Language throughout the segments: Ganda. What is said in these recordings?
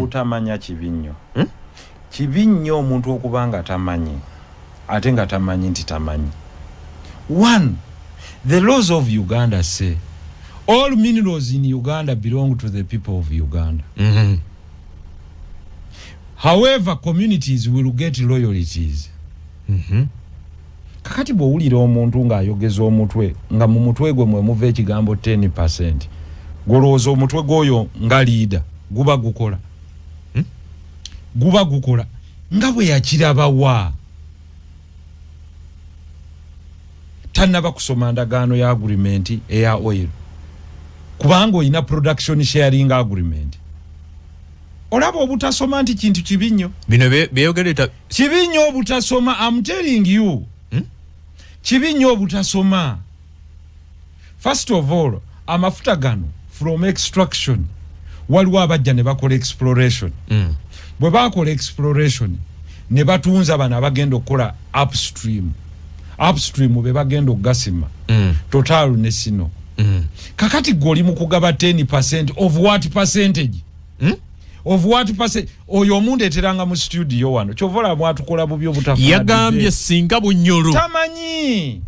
Obutamanya kibi nnyo. Kibi nnyo omuntu okuba nga tamanyi, ate nga tamanyi nti tamanyi. One, the laws of Uganda say all minerals in Uganda belong to the people of Uganda. However, communities will get royalties. Kakati bw'owulira omuntu ng'ayogeza omutwe, nga mu mutwe gwe mwe muva ekigambo 10%, golowooza omutwe gw'oyo nga leader guba gukola? Guba gukola nga bwe yakirabawa? Tannaba kusoma ndagaano ya agreement eya oil, kubanga olina production sharing agreement. Olaba obutasoma nti kintu kibi nnyo. Bino byeyogereta. Kibi nnyo obutasoma, I'm telling you. Kibi nnyo obutasoma. First of all, amafuta gano from extraction, waliwo abajja ne bakola exploration. Bwe bakola exploration ne batunza bano abagenda okukola upstream. Upstream be bagenda okugasima, Total ne Sino. Kakati gwe oli mu kugaba 10% of what percentage? Of what percent? Oyo omundeeteranga mu studio wano, kyova olaba mwatukola bubi obutafuna. Yagambye debate. Singa Bunyoro Tamanyi.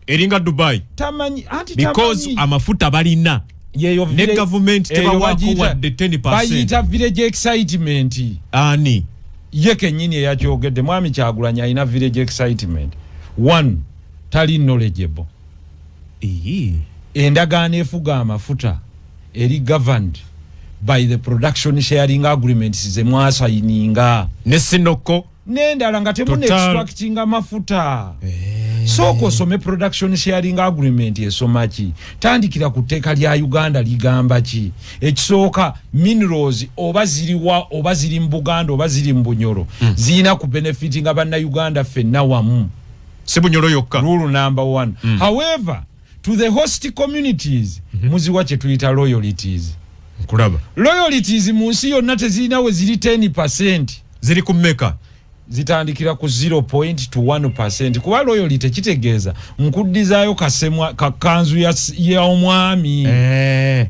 eringa Dubai. Tamanyi anti. Because Tamanyi. amafuta balina Yeyo ne gavumenti eyo tebawaako bagiyita wadde 10%. Bayita village excitement. Ani? Ye kennyini eyakyogedde. Mwami Kyagulanyi alina village excitement. One, tali knowledgeable. Endagaano efuga amafuta eri governed by the production sharing agreements ze mwasayininga ne Sinoko n'endala nga temuna Total. extractinga mafuta. Sooka osome production sharing agreement esoma ki. Tandikira ku tteeka lya Uganda ligamba ki. Ekisooka, minerals oba ziriwa, oba ziri mu Buganda oba ziri mu Bunyoro, zirina ku benefitinga Bannayuganda ffenna wamu. Si Bunyoro yokka. Rule number one. However, to the host communities, muziwa kye tuyita royalties. Nkulaba. Royalties mu nsi yonna tezirina we ziri 10%. Ziri ku mmeka? Zitandikira ku 0 to 1%, kuba royalty tekitegeeza nkuddizaayo kasemwa kakanzu ya omwami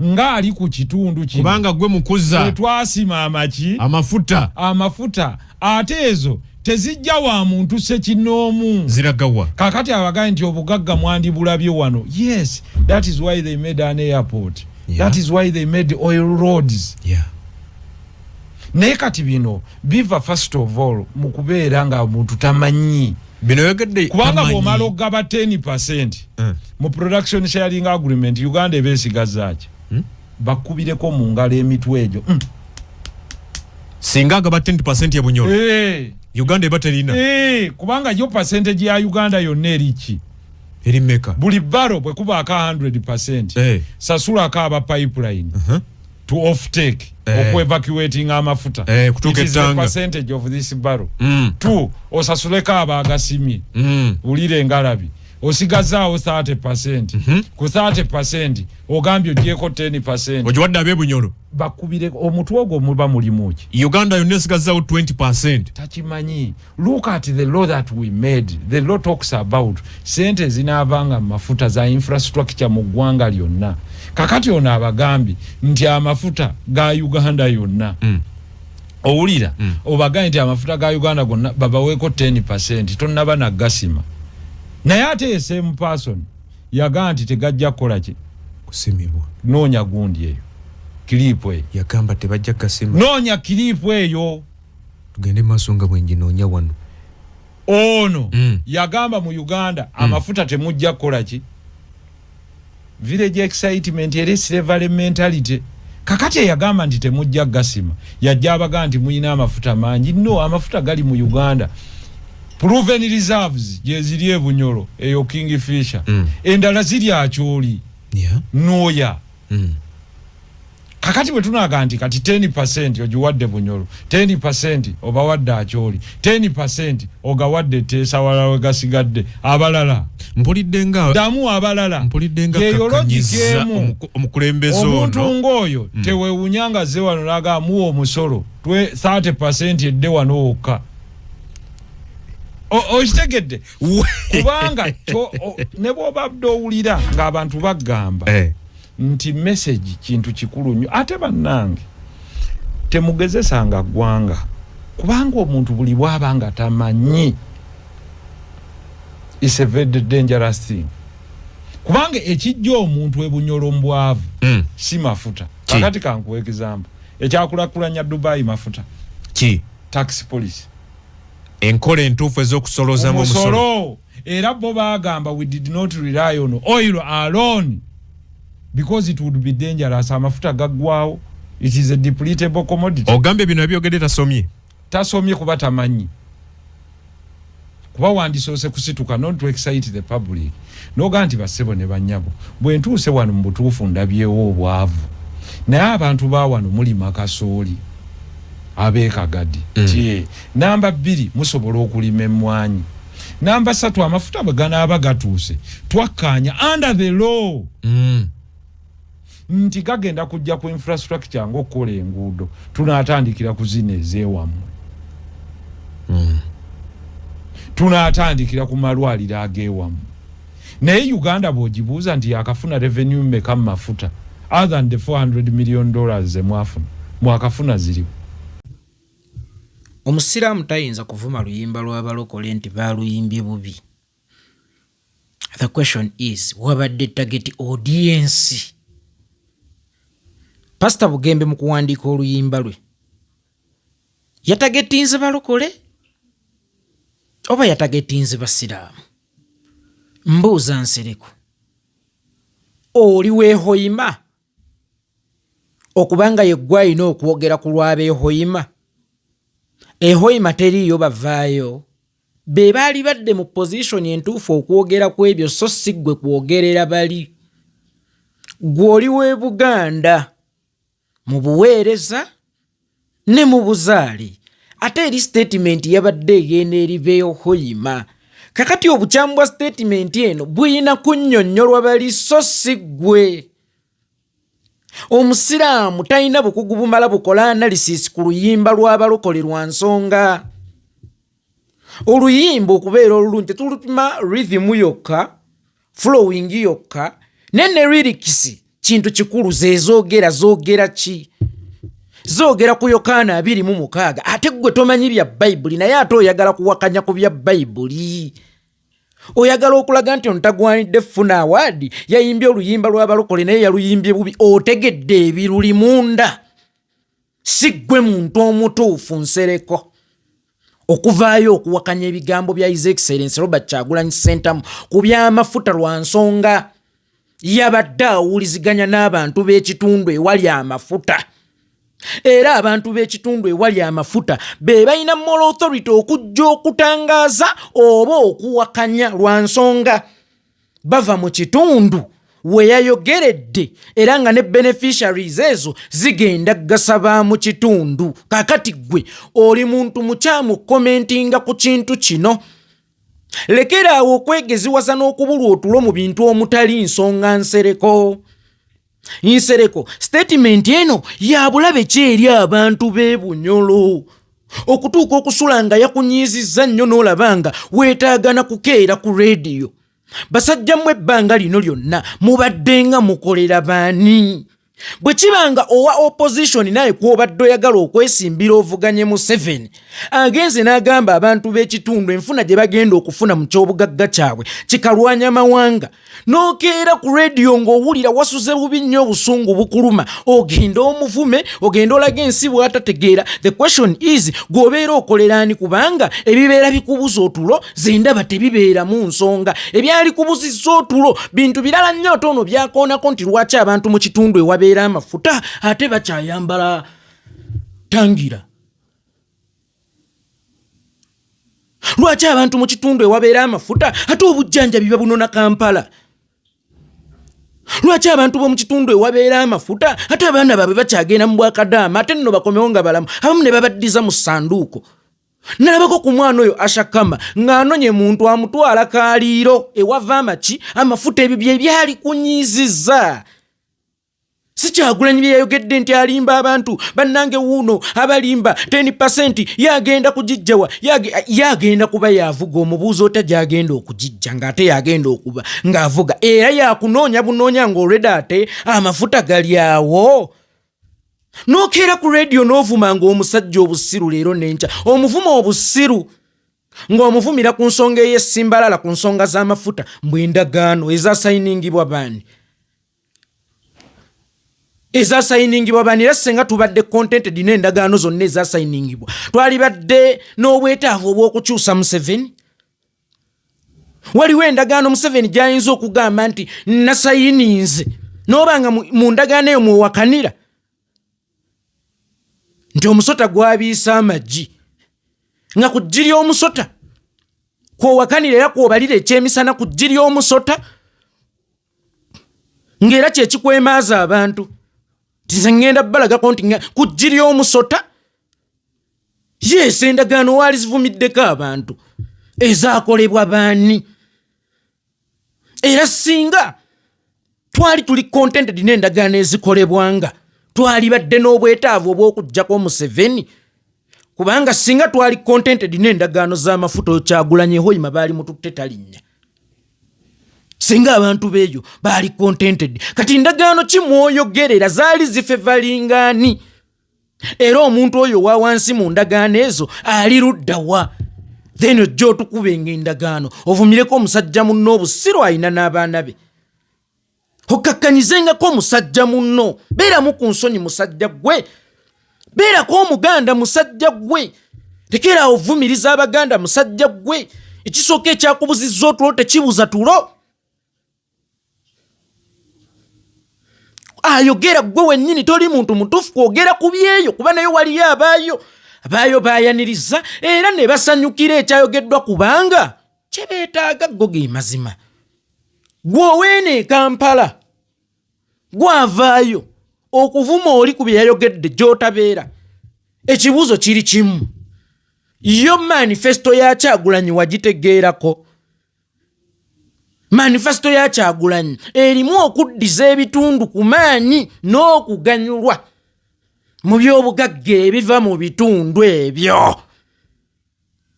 ng'ali ku kitundu kino. Kubanga gwe mukuza twasima amaki? Amafuta. Amafuta. Ate ezo tezijja wa muntu sekinoomu. Ziragawa? Kakati abagaye nti obugagga mwandibulabye wano. Yes, that is why they made an airport. That is why they made oil roads. Naye kati bino biva first of all mu kubeera nga omuntu tamanyi. Bino yogedde. Kubanga tamanyi. bw'omala okugaba 10% mu production sharing agreement, Uganda eba esigazaaki? Bakubireko mu ngalo emitwe egyo. Singa agaba 10% ya Bunyoro, Uganda eba terina. Kubanga yo percentage ya Uganda yonna eriki? Eri mmeka? Buli barrel bwe kubaako 100%, sasulako aba pipeline to offtake, okuevacuating amafuta. Kutuuka It is the ettanga. percentage of this barrel. Two, osasuleko abaagasimye. Wulira engalabi, osigazaawo 30%. Ku 30% ogambye ogyeko 10%. Ogiwadde ab'ebunyoro. Bakubire omutwe ogwo, muba mulimu ki? Uganda yonna esigazaawo 20%. Takimanyi. Look at the law that we made. The law talks about sente zinaavanga mu mafuta za infrastructure mu ggwanga lyonna. Kakati ono abagambye nti amafuta ga Uganda yonna. Owulira? Obagambye nti amafuta ga Uganda gonna babaweeko 10%, tonnaba nagasima. Naye ate ye same person yagamba nti tegajja kukola ki? Kusimibwa. Noonya gundi eyo, clip eyo. Yagamba tebajja gasima. Noonya clip eyo. Tugende maaso nga bwenginoonya wano. Ono yagamba mu Uganda amafuta temujja kukola ki? Village excitement, era slavery mentality. Kakati eyagamba nti temujja gasima yajja abaga nti muyina amafuta mangi. No, amafuta gali mu Uganda, proven reserves gyeziri ebunyoro eyo Kingfisher. Endala ziri Akyoli, Nooya. Kakati bwe tunaga nti kati 10% ogiwadde Bunyoro, 10% obawadde Akyoli, 10% ogawadde Teesa, walala we gasigadde abalala. Mpulidde nga Ddamu abalala. Mpulidde nga Yeyo kakanyiza logic emu. omukulembeze Omuntu ono. ng'oyo tewewunya nga zze wano naga muwa omusolo 30% edde wano wokka. Okitegedde? Kubanga ne bw'obadde owulira ng'abantu bagamba nti message kintu kikulu nnyo, ate bannange. Temugezesanga ggwanga, kubanga omuntu buli bw'aba nga tamanyi is a very dangerous thing, kubanga ekijja omuntu ebunyolo mbwavu si mafuta. Kakati kankuwa example, ekyakulakulanya Dubai mafuta? Ki? Tax policy. Enkola entuufu ez'okusoloozamu omusolo. Omusolo. Era bo bagamba, "We did not rely on oil alone because it would be dangerous." Amafuta gaggwawo, it is a depletable commodity. Ogambye bino ebyogedde tasomye. Tasomye kuba tamanyi, kuba wandisoose kusituka not to excite the public, noga nti, "Bassebo ne bannyabo, bwe ntuuse wano mu butuufu ndabyewo obwavu, naye abantu ba wano mulima kasooli abeekagadi ti namba 2 musobola okulima emmwanyi, namba 3 amafuta bwe ganaaba gatuuse, twakkaanya under the law nti gagenda kujja ku infrastructure ngaokukola enguudo, tunaatandikira ku zino ezeewammwe, tunaatandikira ku malwaliro ag'ewammwe." Naye Uganda bw'ogibuuza nti yakafuna revenue mmeka mu mafuta other than the $400 million zemwafuna, mwakafuna ziriwo? Omusiraamu tayinza kuvuma luyimba lw'abalokole nti baaluyimbye bubi. The question is, wabadde target audience? Pasita Bugembe mu kuwandiika oluyimba lwe yatargetinze balokole oba yatargetinze basiraamu? Mbuuza Nsereko, oli weehoyima okubanga yeggwe alina okwogera ku lw'abeehoyima? Ehoyima teriiyo, bavaayo be baali badde mu position entuufu okwogera ku ebyo, so si ggwe kwogerera bali. Ggwe oli w'e Buganda mu buweereza ne mu buzaale, ate eri statement yabadde egenda eri beehoyima. Kakati obukyamu bwa statement eno buyina kunnyonnyolwa bali, so si ggwe. Omusiraamu talina bukugu bumala bukola analysis ku luyimba lw'abalokole lwa nsonga. Oluyimba okubeera olulungi tetulupima rhythm yokka, flowing yokka, naye ne lyrics kintu kikulu. Zezoogera zoogera ki? Zoogera ku Yokaana 26, ate ggwe tomanyi bya Bayibuli, naye ate oyagala kuwakanya ku bya Bayibuli. Oyagala okulaga nti ono tagwanidde funa award, yayimbye oluyimba lw'abalokole naye yaluyimbye bubi. Otegedde ebiruli munda? Si ggwe muntu omutuufu, Nsereko, okuvaayo okuwakanya ebigambo bya His Excellence Robert Kyagulanyi Sentamu ku byamafuta lwa nsonga yabadde awuliziganya n'abantu b'ekitundu ewali amafuta, era abantu b'ekitundu ewali amafuta be balina moral authority okujja okutangaaza oba okuwakanya lwa nsonga bava mu kitundu we yayogeredde, era nga ne beneficiaries ezo zigenda gasaba mu kitundu. Kakati ggwe oli muntu mukyamu commentinga ku kintu kino. Lekeraawo okwegeziwaza n'okubulwa otulo mu bintu omutali nsonga. Nsereko, Nsereko, statement eno ya bulabe ki eri abantu b'e Bunyolo okutuuka okusula nga yakunyiizizza nnyo n'olaba nga weetaagana kukeera ku rediyo? Basajja mmwe, ebbanga lino lyonna mubadde nga mukolera baani? Bwe kiba nga owa opposition naye kw'obadde oyagala okwesimbira ovuganye Museveni, agenze n'agamba abantu b'ekitundu enfuna gye bagenda okufuna mu kyobugagga kyabwe kikalwanya mawanga, n'okeera ku rediyo ng'owulira wasuze bubi nnyo, obusungu bukuluma, ogende omuvume, ogende olaga ensi bw'atategeera. The question is, gw'obeera okoleraani? Kubanga ebibeera bikubuza otulo zendaba tebibeeramu nsonga. Ebyali kubuzizza otulo bintu birala nnyo, ate ono byakoonako nti lwaki abantu mu kitundu ewabeera amafuta ate bakyayambala tangira? Lwaki abantu mu kitundu ewabeera amafuta ate obujjanjabi babunona Kampala? Lwaki abantu b'omu kitundu ewabeera amafuta ate abaana baabwe bakyagenda mu bwakadaama, ate nno bakomewo nga balamu, abamu ne babaddiza mu ssanduuko? Nalabako ku mwana oyo Ashakama ng'anonye muntu amutwala Kaaliiro ewava amaki amafuta. Ebyo bye byali kunyiizizza, si Kyagulanyi bye yayogedde nti alimba abantu. Bannange, wuuno abalimba 10% yagenda kugijjawa? Yagenda kuba yavuga. Omubuuza otya gyagenda okugijja ng'ate yagenda okuba ng'avuga, era yakunoonya bunoonya ng'olweda ate amafuta gali awo? N'okeera ku rediyo n'ovuma ng'omusajja obusiru leero n'enkya, omuvuma obusiru ng'omuvumira ku nsonga ey'essimbalala, ku nsonga z'amafuta, mbwe endagaano ezasayiningibwa baani, ezasayiningibwa baani? Era senga tubadde contented n'endagaano zonna ezasayiningibwa, twalibadde n'obwetaavu obw'okukyusa Museveni? Waliwo endagaano Museveni gy'ayinza okugamba nti nasayininze, n'oba nga mu ndagaano eyo mwewakanira nti omusota gwabiisa amagi, nga ku ggi ly'omusota kwowakanira era kwobalira ekyemisana, ku ggi ly'omusota ng'era kyekikwemaaza abantu nti nze ŋŋenda balagako nti ku ggi ly'omusota. Yes, endagaano waali zivumiddeko abantu, ezakolebwa baani? Era singa twali tuli contented n'endagaano ezikolebwanga, twalibadde n'obwetaavu obw'okuggyako Museveni? Kubanga singa twali contented n'endagaano z'amafuta, oKyagulanyi Hoima baali mututte talinnya, singa abantu beeyo baali contented. Kati ndagaano ki mwoyogerera? Zaali zifevalingaani? Era omuntu oyo owa wansi mu ndagaano ezo ali luddawa? Then ojja otukubenga endagaano, ovumireko omusajja munno obusiru, alina n'abaana be, okkakkanyizengako omusajja munno. Beeramu ku nsonyi, musajja gwe. Beerako omuganda, musajja gwe. Tekera ovumiriza abaganda, musajja gwe. Ekisooka, ekyakubuzizza otulo tekibuza tulo. Ayogera gwe wennyini, toli muntu mutuufu kwogera ku byeyo, kuba naye waliyo abaayo, abaayo bayaniriza era ne basanyukira ekyayogeddwa, kubanga kyebeetaaga go ge mazima. Gwe oweena e Kampala gwavaayo okuvuma oli ku bye yayogedde gy'otabeera. Ekibuuzo kiri kimu: yo manifesto ya Kyagulanyi wagitegeerako? Manifesto ya Kyagulanyi erimu okuddiza ebitundu ku maanyi n'okuganyulwa mu by'obugagga ebiva mu bitundu ebyo.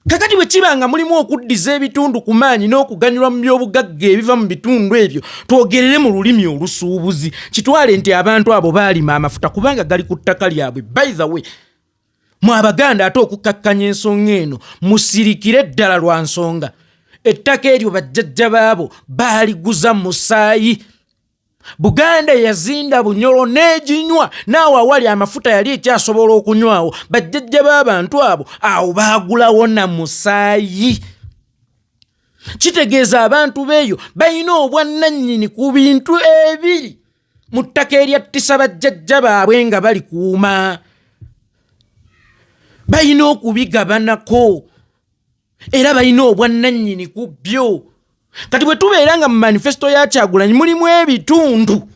Kakati bwe kiba nga mulimu okuddiza ebitundu ku maanyi n'okuganyulwa mu by'obugagga ebiva mu bitundu ebyo, twogerere mu lulimi olusuubuzi, kitwale nti abantu abo baalima amafuta kubanga gali ku ttaka lyabwe. By the way, mu Abaganda, ate okukakkanya ensonga eno, musirikire ddala lwa nsonga ettaka eryo bajjajja baabo baaliguza musaayi. Buganda yazinda Bunyolo n'eginywa, naawe awali amafuta yali ekyasobola okunywawo. Bajjajja b'abantu abo awo baagulawo na musaayi. Kitegeeza abantu beeyo balina obwannannyini ku bintu ebiri mu ttaka eryattisa bajjajja baabwe nga balikuuma. Balina okubigabanako era balina obwannannyini ku byo. Kati bwe tubeera nga mu manifesto ya Kyagulanyi mulimu ebitundu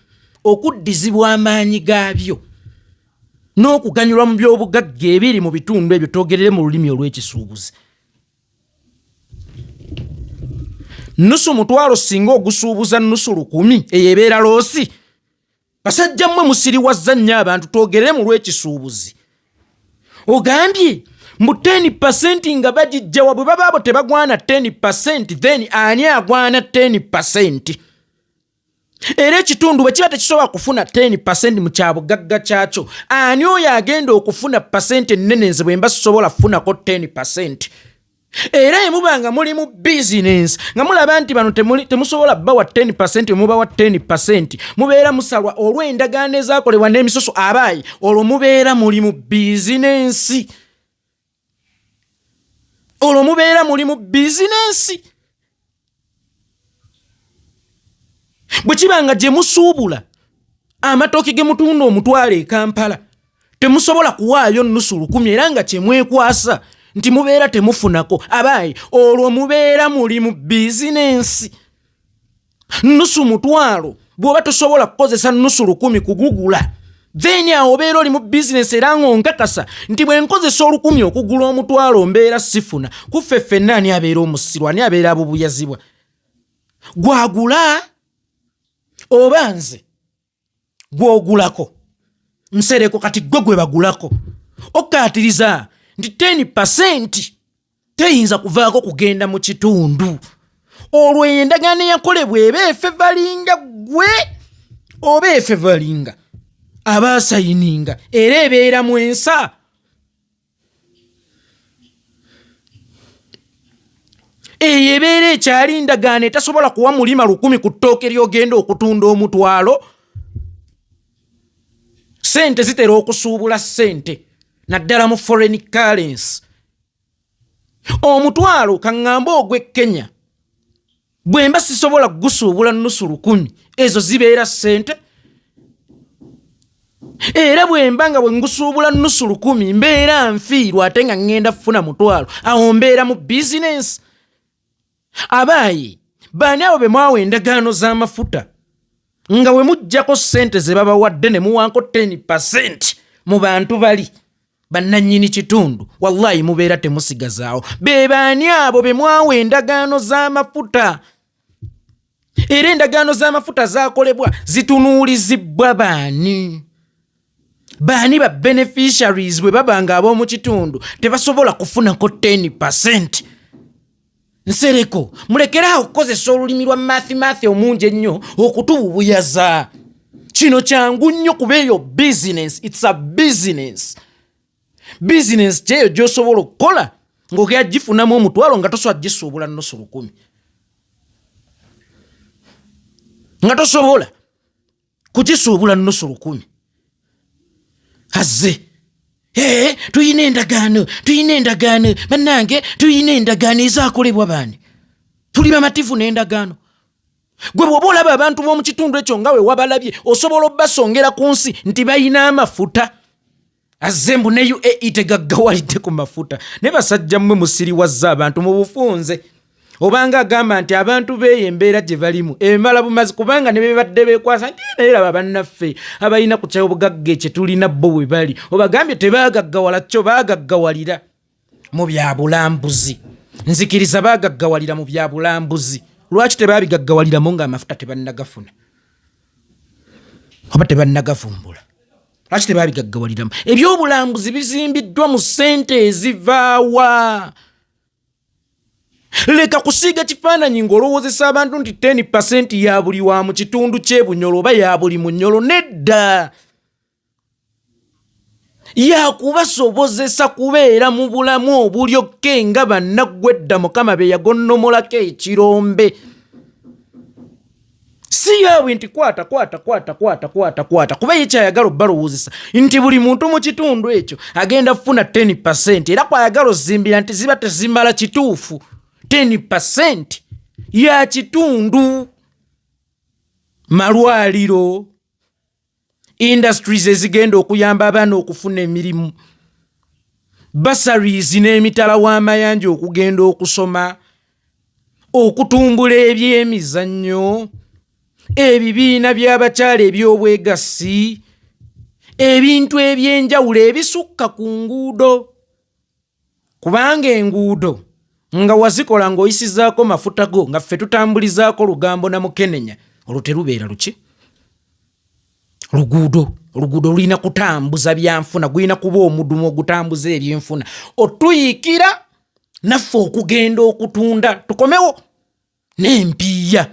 okuddizibwa amaanyi gaabyo n'okuganyulwa mu by'obugagga ebiri mu bitundu ebyo, twogerere mu lulimi olw'ekisuubuzi, nusu mutwalo singa ogusuubuza nusu 1000, eyo ebeera loss. Basajja mmwe musiriwazza nnyo abantu. Twogerere mu lw'ekisuubuzi, ogambye mbu 10% nga bagijjawa? Bwe baba abo tebagwana 10%, then ani agwana 10%? Era ekitundu bwe kiba tekisobola kufuna 10% mu kyabugagga kyakyo, ani oyo agenda okufuna pasenti ennene? Nze bwe mba sisobola kufunako 10%, era emuba nga muli mu bizinensi nga mulaba nti bano temusobola bawa 10%, mubawa 10%, mubeera musalwa olw'endagaano ezakolebwa n'emisoso abaayi, olwo mubeera muli mu bizinensi, olwo mubeera muli mu bizinensi. Bwe kiba nga gye musuubula amatooke ge mutunda 10,000 e Kampala temusobola kuwaayo nusu 1000, era nga kyemwekwasa nti mubeera temufunako, abaayi, olwo mubeera muli mu bizinensi. Nusu mutwalo bw'oba tosobola kukozesa nusu 1000 kugugula, then awo obeera oli mu bizinensi. Era ng'onkakasa nti bwe nkozesa 1000 okugula 10,000 mbeera sifuna. Kuffe ffenna ani abeera omusiru? Ani abeera abubuyazibwa? Gwagula oba nze gwogulako? Nsereko, kati gwe gwe bagulako okkaatiriza nti 10% teyinza kuvaako kugenda mu kitundu. Olwo endagaano eyakolebwa eba efevalinga gwe oba efevalinga Abaasayininga era ebeera mu ensa. Eyo ebeera ekyali ndagaano etasobola kuwa mulima 1000 ku ttooke ly'ogenda okutunda 500. Ssente zitera okusuubula ssente naddala mu foreign currency. 500 kaŋŋambe ogw'e Kenya bwe mba sisobola kugusuubula nusu 1000, ezo zibeera ssente. Era bwe mba nga bwe ngusuubula nusu 1000 mbeera nfiirwa ate nga ŋŋenda kufuna 500, awo mbeera mu bizinensi. Abaayi baani abo be mwawa endagaano z'amafuta nga we muggyako ssente ze babawadde ne muwanko 10% mu bantu bali bannannyini kitundu, wallahi mubeera temusigazaawo. Be baani abo be mwawa endagaano z'amafuta? Era endagaano z'amafuta zaakolebwa zitunuulizibwa baani? Baani ba beneficiaries bwe baba nga ab'omu kitundu tebasobola kufunako 10%? Nsereko, mulekere awo okukozesa olulimi lwa mathemathi omungi ennyo okutububuyaza. Kino kyangu nnyo kuba eyo business, it's a business. Business kyeyo gy'osobola okukola ng'ogenda gifunamu 500 nga tosobola gisuubula nusu 1000, nga tosobola kukisuubula nusu 1000. Azze tulina endagaano, tulina endagaano bannange, tulina endagaano ezaakolebwa baani? Tuli bamativu n'endagaano. Gwe bw'oba olaba abantu b'omu kitundu ekyo nga we wabalabye, osobola obbasongera ku nsi nti balina amafuta. Azze mbu ne UAE tegaggawalidde ku mafuta. Naye basajja mmwe musiriwazza abantu mu bufunze. Obanga agamba nti abantu b'eyo embeera gye balimu emala bumazi, kubanga ne bebadde beekwasa nti naye laba bannaffe abalina ku kyobugagga ekyo tulina bo bwe bali, obagambye tebaagaggawala, kyo baagaggawalira mu bya bulambuzi. Nzikiriza baagaggawalira mu bya bulambuzi. Lwaki tebabigaggawaliramu ng'amafuta tebannagafuna oba tebannagavumbula? Lwaki tebabigaggawaliramu? Ebyobulambuzi bizimbiddwa mu ssente ezivaawa. Leka kusiiga kifaananyi ng'olowoozesa abantu nti 10% ya buli wa mu kitundu ky'e Bunyoro oba ya buli Munyoro. Nedda, yakubasobozesa kubeera mu bulamu obulyokke nga bannaggwedda Mukama be yagonnomolako ekirombe. Si yaabwe nti kwata kwata kwata kwata kwata kwata, kuba ye kyayagala obbalowoozesa nti buli muntu mu kitundu ekyo agenda kufuna 10%, era kwayagala ozimbira nti ziba tezimala. Kituufu, 10% ya kitundu, malwaliro, industries ezigenda okuyamba abaana okufuna emirimu, bursaries n'emitala w'amayanja okugenda okusoma, okutumbula ebyemizannyo, ebibiina by'abakyala eby'obwegassi, ebintu ebyenjawulo ebisukka ku nguudo. Kubanga enguudo nga wazikola ng'oyisizaako mafuta go, nga ffe tutambulizaako lugambo na mukenenya, olwo terubeera luki luguudo. Oluguudo lulina kutambuza byanfuna, gulina kuba omudumu ogutambuza ebyenfuna, otuyiikira naffe okugenda okutunda tukomewo n'empiiya.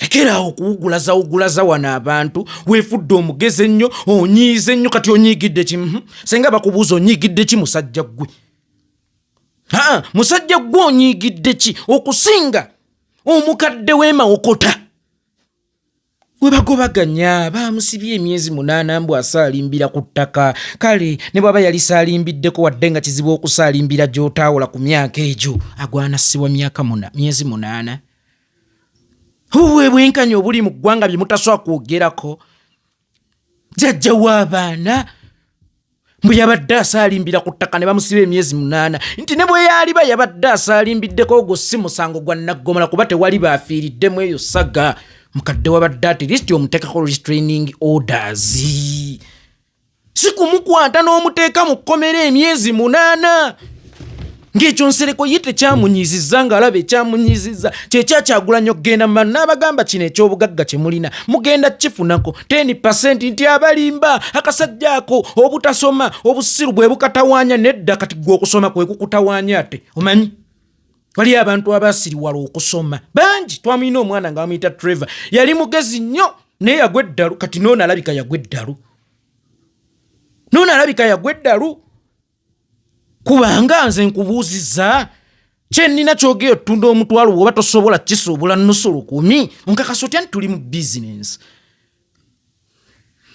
Lekeraawo okuwugulazawugulaza wano abantu. Weefudde omugezi ennyo, onyiize ennyo. Kati onyiigidde ki? Senga bakubuuza onyiigidde ki, musajja ggwe? Aa, musajja ggwe onyiigidde ki okusinga omukadde w'emawokota we bagobaganya bamusibye emyezi 8 mbu asaalimbira ku ttaka? Kale ne bw'aba yali saalimbiddeko, wadde nga kizibu okusaalimbira gy'otaawula ku myaka egyo, agwana ssibwa myaka muna, myezi 8. Obwe bwenkanya obuli mu ggwanga bye mutasobola kwogerako. Jjajja w'abaana mbu yabadde asaalimbira ku ttaka ne bamusiba emyezi 8, nti ne bwe yaliba yabadde asaalimbiddeko, ogwo si musango gwa naggomola kuba tewali baafiiriddemu eyo saga. Mukadde wabadde at least omuteekako restraining orders, si kumukwata n'omuteeka mu kkomera emyezi 8. Ng'ekyo Nsereko ye tekyamunyiizizza, ng'alaba ekyamunyiizizza kyekyakyagulanya okugenda mu bantu n'abagamba kino ekyobugagga kye mulina mugenda kifunako 10%, nti abalimba akasajja ako obutasoma, obusiru bwe bukatawaanya. Nedda, kati gwe okusoma kwe kukutawaanya. Ate omanyi waliyo abantu abasiriwala okusoma bangi. Twamulina omwana nga bamuyita Trevor, yali mugezi nnyo naye yagwa eddalu. Kati noono alabika yagwa eddalu. Noono alabika yagwa eddalu, kubanga nze nkubuuzizza kyennina kyogeyo ottunda omutwalo, bw'oba tosobola kisuubula nusu lukumi, onkakasa otya nti tuli mu bizinensi?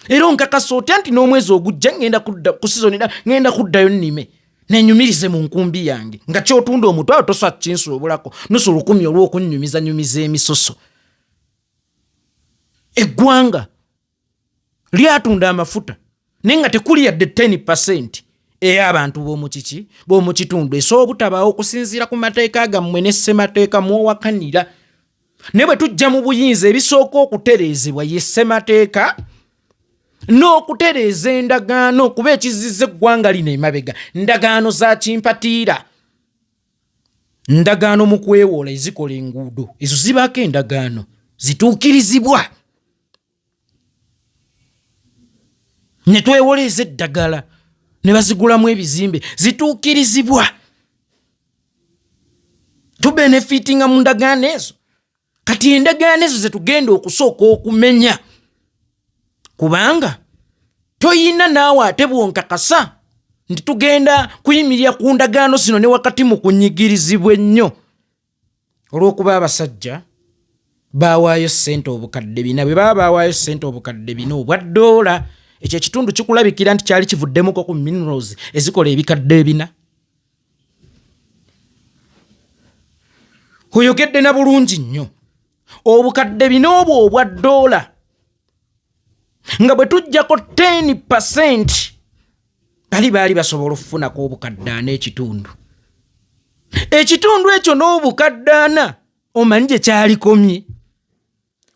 Era onkakasa otya nti n'omwezi ogujja ngenda kudda ku sizoni, ngenda kuddayo nnime nenyumirize mu nkumbi yange, nga kyotunda omutwalo tosobola kinsuubulako nusu lukumi olw'okunnyumizanyumiza emisoso? Eggwanga lyatunda amafuta naye nga tekuli yadde 10% ey'abantu b'omukiki b'omukitundu esobola obutabaawo okusinziira ku mateeka gammwe ne ssemateeka mwowakanira. Naye bwe tujja mu buyinza, ebisooka okutereezebwa ye ssemateeka n'okutereeza endagaano, kuba ekizizza eggwanga lino emabega ndagaano za kimpatiira, ndagaano mu kwewola ezikola enguudo, ezo zibaako endagaano zituukirizibwa, ne twewola ez'eddagala ne bazigulamu ebizimbe zituukirizibwa. Tubenefitinga mu ndagaano ezo. Kati endagaano ezo zetugenda okusooka okumenya, kubanga toyina naawe ate bwonkakasa nti tugenda kuyimirira ku ndagaano zino ne wakati mu kunyigirizibwa ennyo olw'okuba abasajja baawaayo ssente 400,000. Bwe baba baawaayo ssente 400,000 obwa ddoola, ekyo ekitundu kikulabikira nti kyali kivuddemuko ku minerals ezikola 400,000. Oyogedde na bulungi nnyo. 400,000 obwo obwa ddoola, nga bwe tujjako 10%, bali baali basobola okufunako 4,500. Ekitundu ekyo n'400,000 omanyi gye kyalikomye?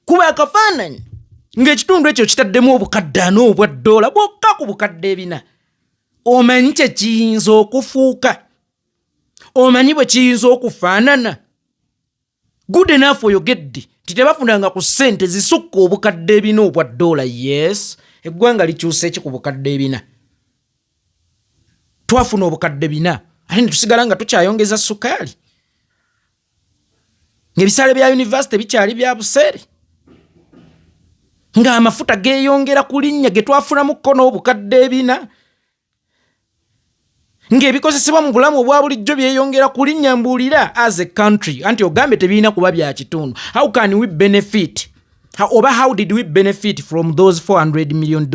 Kuba akafaananyi ng'ekitundu ekyo kitaddemu 400,000 obwa ddoola bwokka ku 400,000, omanyi kye kiyinza okufuuka? Omanyi bwe kiyinza okufaanana? Good enough, oyogedde nti tebafunanga ku ssente zisukka 400,000 obwa ddoola. Yes, eggwanga likyusa eki ku 400,000? Twafuna 400,000 ate ne tusigala nga tukyayongeza sukaali, ng'ebisale bya yunivasite bikyali bya buseere, ng'amafuta geeyongera ku linnya ge twafunamuko n'400,000, ng'ebikozesebwa mu bulamu obwa bulijjo byeyongera ku linnya. Mbuulira, as a country, anti ogambe tebirina kuba bya kitundu, how can we benefit oba how did we benefit from those $400 million?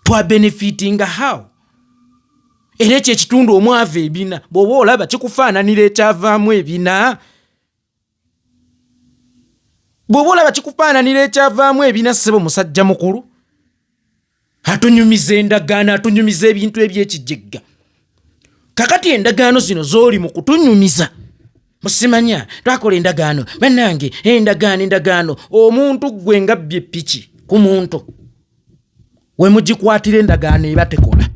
Twabenefitinga how? Era ekyo ekitundu omwava ebina, bw'oba olaba kikufaananira ekyavaamu ebina, bw'oba olaba kikufaananira ekyavaamu ebina, ssebo musajja mukulu atunyumiza endagaano, atunyumiza ebintu ebyekijegga. Kakati endagaano zino z'oli mu kutunyumiza, musimanya twakola endagaano, bannange, endagaano, endagaano. Omuntu gwe nga bbye piki ku muntu we mugikwatira, endagaano eba tekola.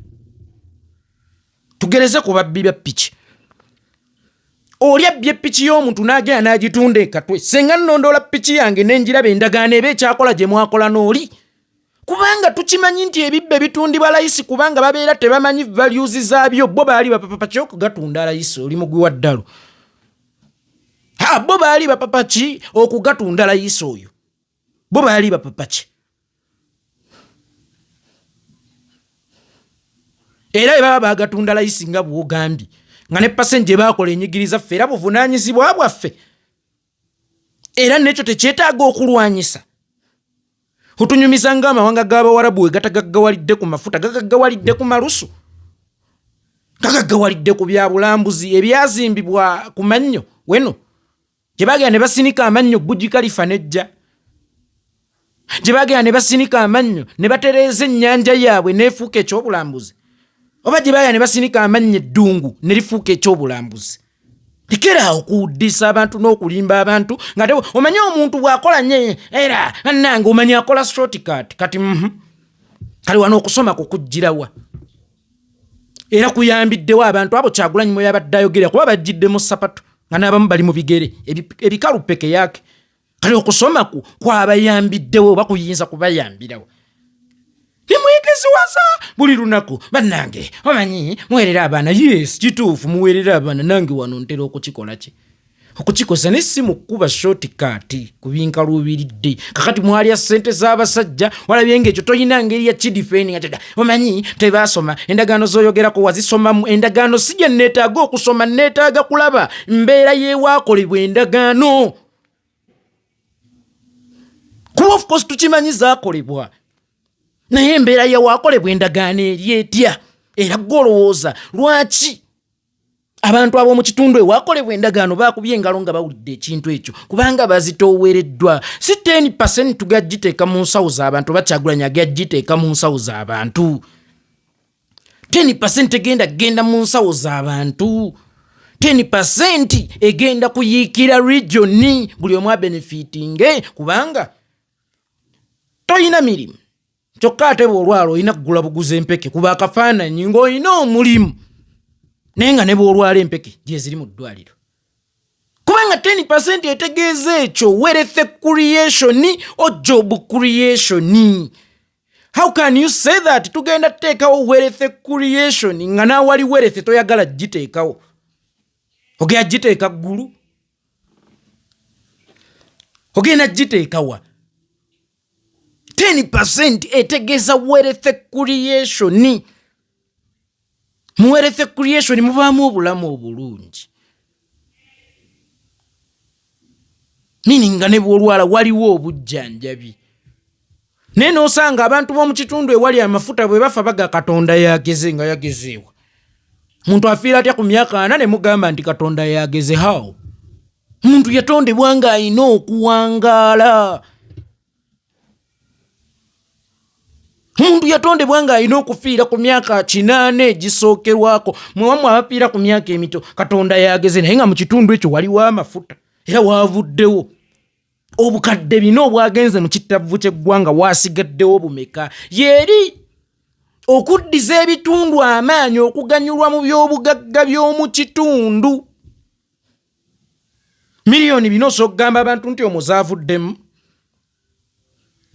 Tugereze ku babbi bya piki. Oli abbye piki y'omuntu n'agenda n'agitunda ekatwe. Senga nnondoola piki yange nenjiraba, endagaano eba ekyakola gye mwakola n'oli? Kubanga tukimanyi nti ebibbe bitundibwa layisi, kubanga babeera tebamanyi values zaabyo. Bo baali bapapa ki okugatunda layisi? Oli mugwi wa ddalu. Ha, bo baali bapapa ki okugatunda layisi oyo? Bo baali bapapa ki? Era bwe baba bagatunda layisi nga bwogambye, nga ne percent gye baakola enyigiriza ffe, era buvunaanyizibwa bwaffe, era nekyo tekyetaaga okulwanyisa. Otunyumiza nga amawanga g'Abawarabu we gatagaggawalidde ku mafuta, gagaggawalidde ku malusu, gagaggawalidde ku byabulambuzi ebyazimbibwa ku mannyo weno gye bagenda ne basinika amannyo. Burj Khalifa nejja gye bagenda ne basinika amannyo ne batereeza ennyanja yaabwe n'efuuka ekyobulambuzi, oba gye bagenda ne basinika amannyo eddungu ne lifuuka ekyobulambuzi. Lekeraawo okuwuddisa abantu n'okulimba abantu nga omanyi omuntu bw'akola nye era annange omanyi akola shortcut. Kati kale wano okusoma kukugirawa era kuyambiddewo abantu abo Kyagulanyi mwe yabadde ayogera, kuba bajjiddemu sapatu nga n'abamu bali mu bigere ebikalu peke yake. Kale okusoma ku kwabayambiddewo oba kuyinza kubayambirawo? Nimwegeziwaza buli lunaku, bannange, omanyi muweerera abaana. Yes, kituufu, muweerera abaana. Nange wano ntera okukikola ki Okukikosa naye si mu kkuba shortcut ku binkaluubiridde. Kakati mwalya ssente z'abasajja, walabye ng'ekyo tolina ngeri ya kidifendinga kyada. Omanyi tebaasoma endagaano z'oyogerako, wazisomamu endagaano? Si gye neetaaga okusoma, neetaaga kulaba mbeera y'ewaakolebwa endagaano, kuba of course tukimanyi zaakolebwa, naye embeera yewaakolebwa endagaano eri etya? Era gwe olowooza lwaki abantu ab'omu kitundu ewakolebwa endagaano bakubye engalo nga bawulidde ekintu ekyo? Kubanga bazitoowereddwa. Si 10% tugagiteeka mu nsawo z'abantu, bakyagulanya gagiteeka mu nsawo z'abantu. 10% egenda kugenda mu nsawo z'abantu, 10% egenda kuyiikira region, buli omu abenefitinge, kubanga toyina mirimu. Kyokka ate bw'olwala olina kugula buguza empeke, kuba akafaananyi ng'olina omulimu, naye nga ne bw'olwala empeke gyeziri mu ddwaliro, kubanga 10% etegeeza ekyo, wealth creation or job creation. How can you say that tugenda tuteekawo wealth creation nga n'awali wealth toyagala giteekawo? Ogenda giteeka ggulu? Ogenda giteekawa? 10% etegeeza wealth creation. Mu wealth creation mubaamu obulamu obulungi, meaning nga ne bw'olwala waliwo obujjanjabi. Naye n'osanga abantu b'omu kitundu ewali amafuta bwe bafa baga Katonda yageze. Nga yagezeewa? Muntu afiira atya ku myaka 40 ne mugamba nti Katonda yageze? How? Muntu yatondebwa ng'alina okuwangaala. Omuntu yatondebwa ng'alina okufiira ku myaka 80 egisookerwako. Mwewamu abafiira ku myaka emito, Katonda yageze. Naye nga mu kitundu ekyo waliwo amafuta, era waavuddewo obukadde 4 obwagenze mu kittavu ky'eggwanga, wasigaddewo bumeka? Yeeri okuddiza ebitundu amaanyi okuganyulwa mu by'obugagga by'omu kitundu. Miliyoni 4 osobola okugamba abantu nti omwo zaavuddemu?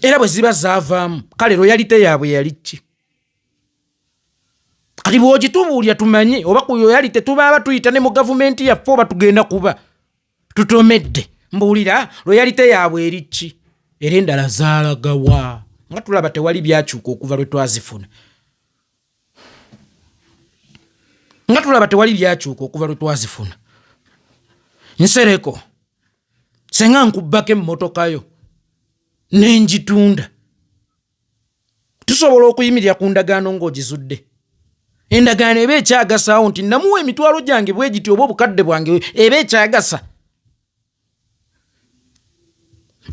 Era bwe ziba zaavaamu, kale royalty yaabwe yali ki? Kati bw'ogitubuulya tumanye oba ku royalty tubaaba tuyita ne mu gavumenti yaffe, oba tugenda kuba tutomedde. Mbuulira, royalty yaabwe eri ki? Era endala zaalagawa nga tulaba tewali byakyuka okuva lwe twazifuna? Nga tulaba tewali byakyuka okuva lwe twazifuna. Nsereko, senga nkubbako emmotoka yo nenjitunda, tusobola okuyimirira ku ndagaano ng'ogizudde? Endagaano eba ekyagasaawo nti namuwa emitwalo gyange bwe giti oba obukadde bwange? Eba ekyagasa?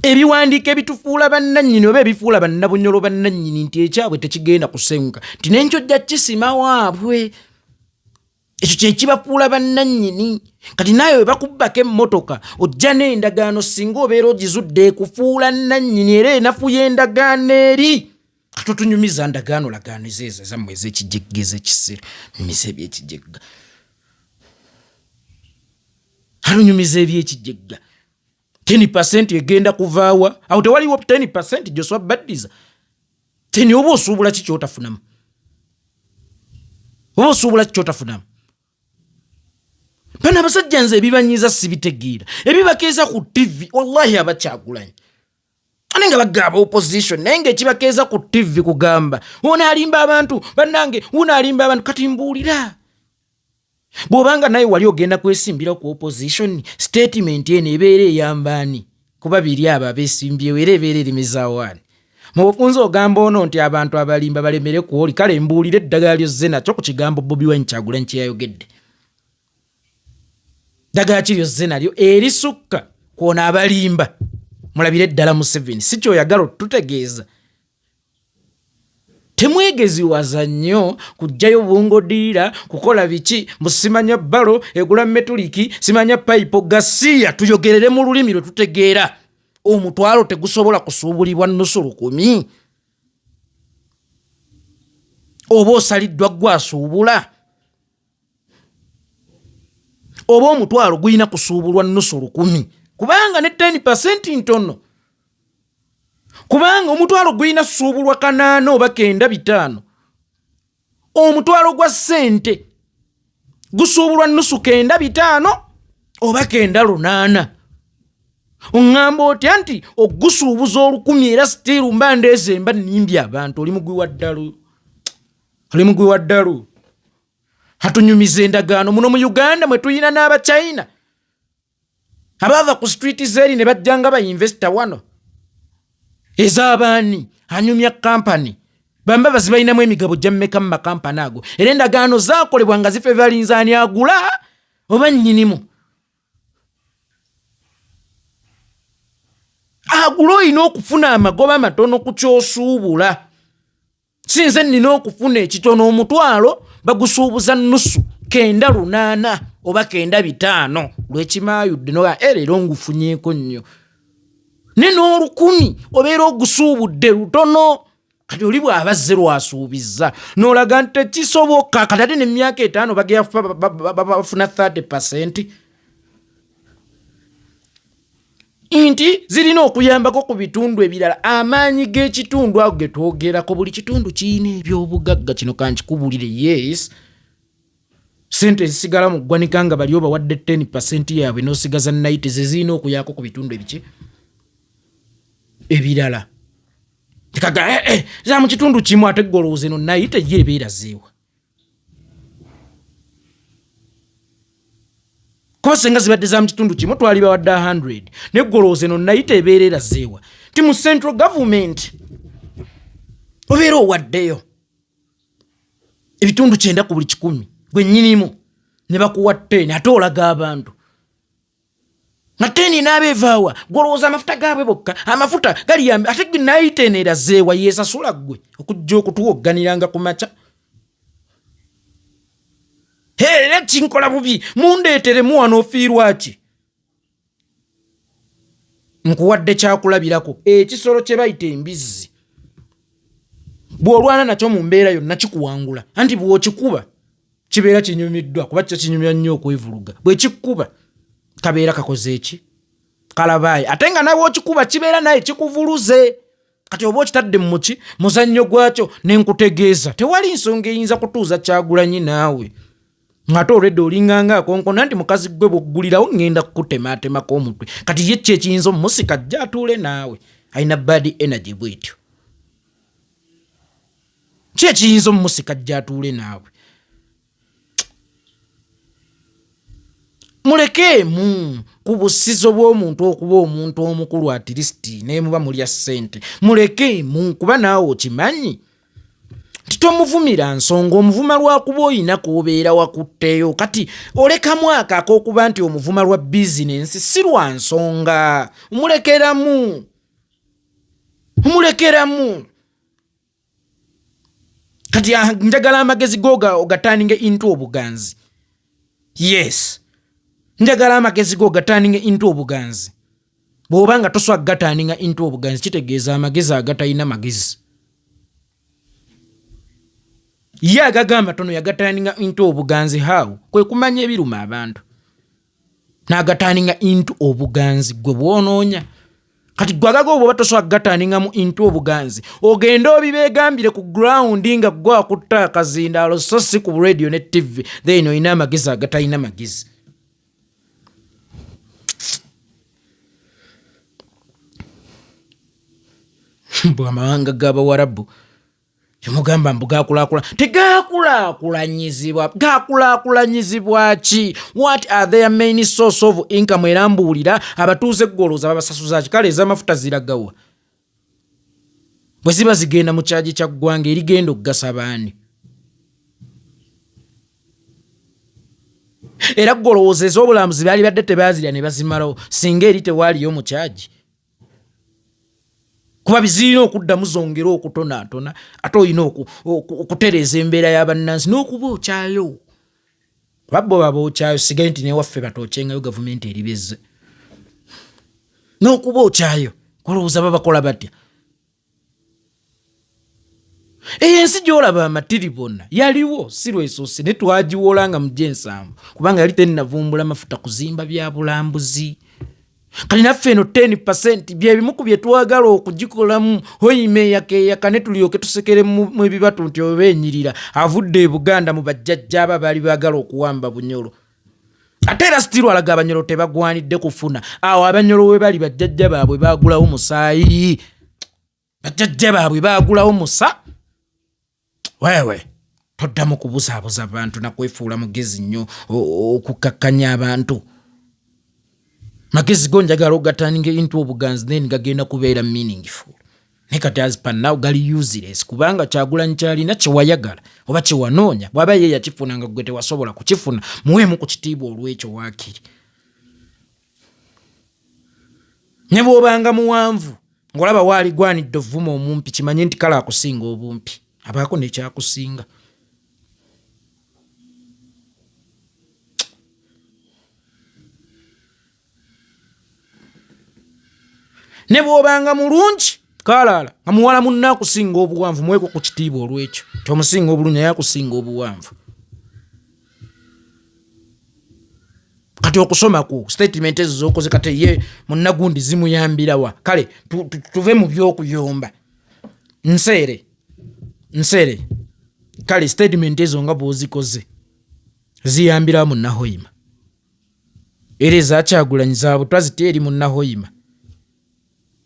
Ebiwandiiko ebitufuula bannannyini oba ebifuula bannabunyolo bannannyini nti ekyabwe tekigenda kusenguka, nti nenkyojja kisima waabwe, ekyo kyekibafuula bannannyini. Kati naawe bwe bakubbako emmotoka, ojja n'endagaano, singa obeera ogizudde ekufuula nnannyini, era enafu y'endagaano eri. Katotunyumiza ndagaano lagaano ezeezo ezammwe ez'ekijegga, ez'ekisiru. Nyumiza ebyekijegga, alunyumiza ebyekijegga. 10% egenda kuvaawa? Awo tewaliwo 10%. Joswa baddiza 10, oba osuubula ki kyotafunamu? Oba osuubula ki kyotafunamu? Bano abasajja nze ebibanyiiza sibitegeera, ebibakeeza ku TV. Wallahi, abakyagulanyi ate nga bagamba opposition, naye ngaekibakeeza ku TV kugamba ono alimba abantu, bannange uno alimba abantu. Kati mbuulira, bw'obanga naye wali ogenda kwesimbira ku opposition, statement eno ebeera eyambaani kuba biri abo abeesimbyewo? Era ebeera erimizaawo ani mu bufunze? Ogamba ono nti abantu abalimba balemere ku oli. Kale mbuulira eddagala lyozze nakyo ku kigambo Bobi Wine Kyagulanyi kyeyayogedde. Ddagala ki lyozze nalyo erisukka kwona abalimba? Mulabire eddala Museveni, si kyoyagala otutegeeza. Temwegeziwaza nnyo kujjayo bungodiira kukola biki, mbu simanya balo egula metuliki, simanya payipo gasiya. Tuyogerere mu lulimi lwe tutegeera. Omutwalo tegusobola kusuubulibwa nusu lukumi? Oba osaliddwa gwasuubula? Oba omutwalo gulina kusuubulwa nusu lukumi? Kubanga ne 10% ntono, kubanga omutwalo gulina suubulwa 800 oba 95. Omutwalo gwa ssente gusuubulwa nusu 95. Oba 98. Oŋŋamba otya nti ogusuubuza 1000 era still mba ndeeze mba nnimbye abantu. Oli mugwi wa ddalu, oli mugwi wa ddalu. Atunyumiza endagaano muno mu Uganda mwe tuyina n'Abachina abaava ku street zeeri ne bajja nga bainvesita wano. Ez'abaani anyumya kampani bambabazi balinamu emigabo gya mmeka mu makampani ago? Era endagaano zaakolebwa nga zifevalinza ani agula oba nnyinimu. Agula olina okufuna amagoba matono ku ky'osuubula. Si nze nnina okufuna ekitono, 1000 bagusuubuza nusu 98 oba 95 lwekimaayudde noga leero ngufunyeeko nnyo. Ne n'olukumi obeera ogusuubudde lutono. Kati oli bw'aba azze lwasuubizza n'olaga nti tekisoboka. Kati ate n'emyaka 5 bagenda bafuna 30% nti zirina okuyambako ku bitundu ebirala. Amaanyi g'ekitundu ago ge twogerako, buli kitundu kirina ebyobugagga. Kino kankikubulire, yes, sente ezisigala mu ggwanika nga bali obawadde 10% yaabwe n'osigaza 90, ze zirina okuyako ku bitundu ebiki ebirala. Tekaga za mu kitundu kimu, ate golowooza eno 90 ye ebeera zeewa? Kuba senga zibadde za mu kitundu kimu twali bawadde 100, naye golowooza eno 90 ebeera erazeewa? Ti mu central government obeera owaddeyo ebitundu 90 ku buli 100 gwe nnyinimu ne bakuwa 10, ate olaga abantu nga 10 n'abeevaawa. Gwolowooza amafuta gaabwe bokka, amafuta galiyambe, ate gwe 90 eno erazeewa? Yeesasula ggwe okujja okutuwogganiranga ku makya. Era kinkola bubi, mundeeteremu wano. Ofiirwa ki? Nkuwadde kyakulabirako, ekisolo kye bayita embizzi, bw'olwana nakyo mu mbeera yonna kikuwangula, anti bw'okikuba kibeera kinyumiddwa, kuba kyo kinyumya nnyo okwevuluga. Bwe kikkuba kabeera kakoze eki kalabaayi, ate nga nawe okikuba kibeera naye kikuvuluze. Kati oba okitadde muki muzannyo gwakyo. Nenkutegeeza tewali nsonga eyinza kutuuza Kyagulanyi naawe ng'ate olwedde olinganga akonkona nti mukazi gwe bwoggulirawo ŋŋenda kukutemaatemako omutwe. Kati ye ki ekiyinza omumusika ajja atuule naawe? Alina bad energy bwetyo. Ki ekiyinza omumusika ajja atuule naawe? Mulekeemu ku busizo bw'omuntu okuba omuntu omukulu, at least naye muba mulya ssente. Mulekeemu, kuba naawe okimanyi nti tomuvumira nsonga, omuvuma lwakuba oyina kwobeera wakutteyo. Kati olekamu ako ak'okuba nti omuvuma lwa bizinensi, si lwa nsonga. Omulekeramu, omulekeramu. Kati njagala amagezi go ogaturninge into obuganzi. Yes, njagala amagezi go ogaturninge into obuganzi. Bw'oba nga toswa gaturninga into obuganzi, kitegeeza amagezi agatalina magezi. Ye agagamba tono yagaturninga into obuganzi. How? Kwe kumanya ebiruma abantu n'agaturninga into obuganzi. Gwe bwonoonya kati gwe agaga obwo oba tosobola kugaturningamu into obuganzi, ogende obibeegambire ku ground nga gwe akutta akazindaalo, so si ku radio ne TV. Then olina amagezi agatalina magezi. Bwe amawanga g'Abawarabu temugamba mbu gakulakula, tegakulaakulanyizibwa. Gakulaakulanyizibwa ki? What are their main source of income? Era mbuulira, abatuuze golooza babasasuza ki? Kale ez'amafuta ziragawa? Bwe ziba zigenda mu kyagi kya ggwanga erigenda okugasa baani? Era golowooza ez'obulambuzi baali badde tebaazirya ne bazimalawo singa eri tewaaliyo mu kyagi? Kuba bizirina okuddamu zongere okutonaatona, ate olina okutereeza embeera y'abannansi n'okuba okyayo, kuba bo baba okyayo. Sigaye nti newaffe batookyengayo, gavumenti eribezze n'okuba okyayo. Kulowooza babakola batya? Eyo ensi gy'olaba amatiribona yaliwo si lwesoose, ne twagiwola nga mu 70 kubanga yali tennavumbula mafuta kuzimba bya bulambuzi. Kati naffe eno 10% byebimu ku bye twagala okugikolamu. Hoima eyakeyaka ne tulyoke tusekere mu ebibatu nti oba enyirira avudde e Buganda mu bajjajja aba baali baagala okuwamba Bunyolo. Ate era sitiru alaga Abanyolo tebagwanidde kufuna. Awo Abanyolo we bali, bajjajja baabwe baagulawo musaayi, bajjajja baabwe baagulawo musa. Weewe toddamu kubuzaabuza bantu nakwefuula mugezi nnyo okukakkanya abantu. Magezi go njagala ogaturninga into obuganzi, then gagenda kubeera meaningful. Naye kati as per now gali useless, kubanga Kyagulanyi kyalina kyewayagala oba kyewanoonya, bw'aba ye yakifuna nga gwe tewasobola kukifuna, muweemu ku kitiibwa olw'ekyo waakiri. Ne bw'obanga muwanvu ng'olaba waaligwanidde ovuma omumpi, kimanye nti kale akusinga obumpi abaako nekyakusinga. Ne bw'obanga mulungi kalaala nga muwala munna akusinga obuwanvu, muweeko ku kitiibwa olw'ekyo ti omusinga obulungi naye akusinga obuwanvu. Kati okusoma ku statement ezo zokoze, kati ye munnagundi zimuyambirawa? Kale tuve mu byokuyomba. Nseere nseere, kale statement ezo nga bwozikoze ziyambirawa munnahoyima? Era ezakyagulanyi zabutwa ziti eri munnahoyima?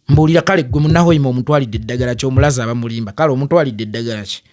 Mbuulira. Kale gwe munnahoyima omutwalidde eddagala ki? Omulazi abamulimba, kale omutwalidde eddagala ki?